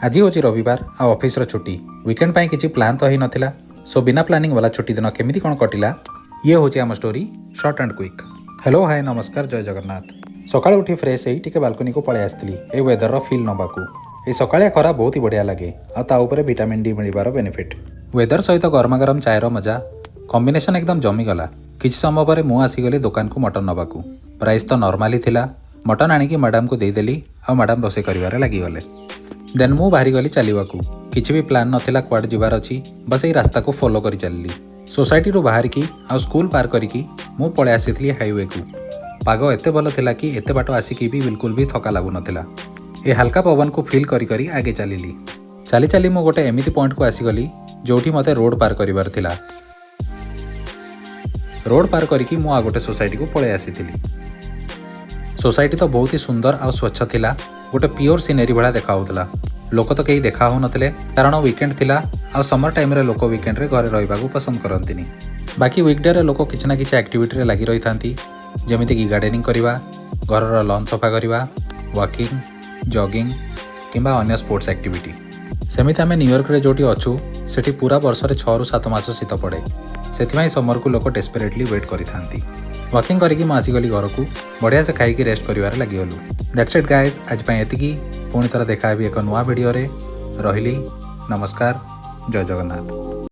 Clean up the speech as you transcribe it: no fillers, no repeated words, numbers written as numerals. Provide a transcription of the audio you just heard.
ଆଜି ହେଉଛି ରବିବାର ଆଉ ଅଫିସର ଛୁଟି। ୱିକେଣ୍ଡ ପାଇଁ କିଛି ପ୍ଲାନ୍ ତ ହେଇନଥିଲା। ସୋ ବିନା ପ୍ଲାନିଂ ବାଲା ଛୁଟି ଦିନ କେମିତି କ'ଣ କଟିଲା, ଇଏ ହେଉଛି ଆମ story, short and quick. Hello, high, ନମସ୍କାର, ଜୟ ଜଗନ୍ନାଥ। ସକାଳୁ ଉଠି ଫ୍ରେଶ୍ ହେଇ ଟିକେ ବାଲକୋନିକୁ ପଳେଇ ଆସିଥିଲି ଏଇ ୱେଦରର ଫିଲ୍ ନେବାକୁ। ଏଇ ସକାଳିଆ ଖରା ବହୁତ ହି ବଢ଼ିଆ ଲାଗେ ଆଉ ତା ଉପରେ ଭିଟାମିନ୍ ଡି ମିଳିବାର ବେନିଫିଟ୍। ୱେଦର ସହିତ ଗରମା ଗରମ ଚାଏର ମଜା, କମ୍ବିନେସନ୍ ଏକଦମ ଜମିଗଲା। କିଛି ସମୟ ପରେ ମୁଁ ଆସିଗଲି ଦୋକାନକୁ ମଟନ୍ ନେବାକୁ। ପ୍ରାଇସ୍ ତ ନର୍ମାଲି ଥିଲା। ମଟନ୍ ଆଣିକି ମ୍ୟାଡ଼ାମକୁ ଦେଇଦେଲି ଆଉ ମ୍ୟାଡ଼ାମ ରୋଷେଇ କରିବାରେ ଲାଗିଗଲେ। ଦେନ୍ ମୁଁ ବାହାରିଗଲି ଚାଲିବାକୁ। କିଛି ବି ପ୍ଲାନ୍ ନଥିଲା କୁଆଡ଼େ ଯିବାର ଅଛି, ବସ୍ ଏଇ ରାସ୍ତାକୁ ଫଲୋ କରି ଚାଲିଲି। ସୋସାଇଟିରୁ ବାହାରିକି ଆଉ ସ୍କୁଲ ପାର କରିକି ମୁଁ ପଳେଇ ଆସିଥିଲି ହାଇୱେକୁ। ପାଗ ଏତେ ଭଲ ଥିଲା କି ଏତେ ବାଟ ଆସିକି ବି ବିଲକୁଲ ବି ଥକା ଲାଗୁନଥିଲା। ଏ ହାଲକା ପବନକୁ ଫିଲ୍ କରି କରି ଆଗେ ଚାଲିଲି। ଚାଲି ଚାଲି ମୁଁ ଗୋଟେ ଏମିତି ପଏଣ୍ଟକୁ ଆସିଗଲି, ଯେଉଁଠି ମୋତେ ରୋଡ଼ ପାର କରିବାର ଥିଲା। ରୋଡ଼ ପାର କରିକି ମୁଁ ଆଉ ଗୋଟେ ସୋସାଇଟିକୁ ପଳେଇ ଆସିଥିଲି। ସୋସାଇଟି ତ ବହୁତ ହି ସୁନ୍ଦର ଆଉ ସ୍ୱଚ୍ଛ ଥିଲା। ଗୋଟେ ପିଓର ସିନେରୀ ଭଳିଆ ଦେଖାହେଉଥିଲା। ଲୋକ ତ କେହି ଦେଖା ହେଉନଥିଲେ, କାରଣ ୱିକେଣ୍ଡ ଥିଲା ଆଉ ସମର ଟାଇମ୍ରେ ଲୋକ ୱିକେଣ୍ଡରେ ଘରେ ରହିବାକୁ ପସନ୍ଦ କରନ୍ତିନି। ବାକି ୱିକଡେରେ ଲୋକ କିଛି ନା କିଛି ଆକ୍ଟିଭିଟିରେ ଲାଗି ରହିଥାନ୍ତି, ଯେମିତିକି ଗାର୍ଡେନିଂ କରିବା, ଘରର ଲନ୍ ସଫା କରିବା, ୱାକିଂ, ଜଗିଂ କିମ୍ବା ଅନ୍ୟ ସ୍ପୋର୍ଟସ୍ ଆକ୍ଟିଭିଟି। ସେମିତି ଆମେ ନ୍ୟୁୟର୍କରେ ଯେଉଁଠି ଅଛୁ, ସେଠି ପୁରା ବର୍ଷରେ 6ରୁ 7 ମାସ ଶୀତ ପଡ଼େ। ସେଥିପାଇଁ ସମରକୁ ଲୋକ ଡେସ୍ପେରେଟଲି ୱେଟ୍ କରିଥାନ୍ତି। ୱାକିଂ କରିକି ମୁଁ ଆସିଗଲି ଘରକୁ। ବଢ଼ିଆ ସେ ଖାଇକି ରେଷ୍ଟ କରିବାରେ ଲାଗିଗଲୁ। That's it guys, ଆଜି ପାଇଁ ଏତିକି। ପୁଣି ଥରେ ଦେଖା ହେବି ଏକ ନୂଆ ଭିଡ଼ିଓରେ। ରହିଲି, ନମସ୍କାର, ଜୟ ଜଗନ୍ନାଥ।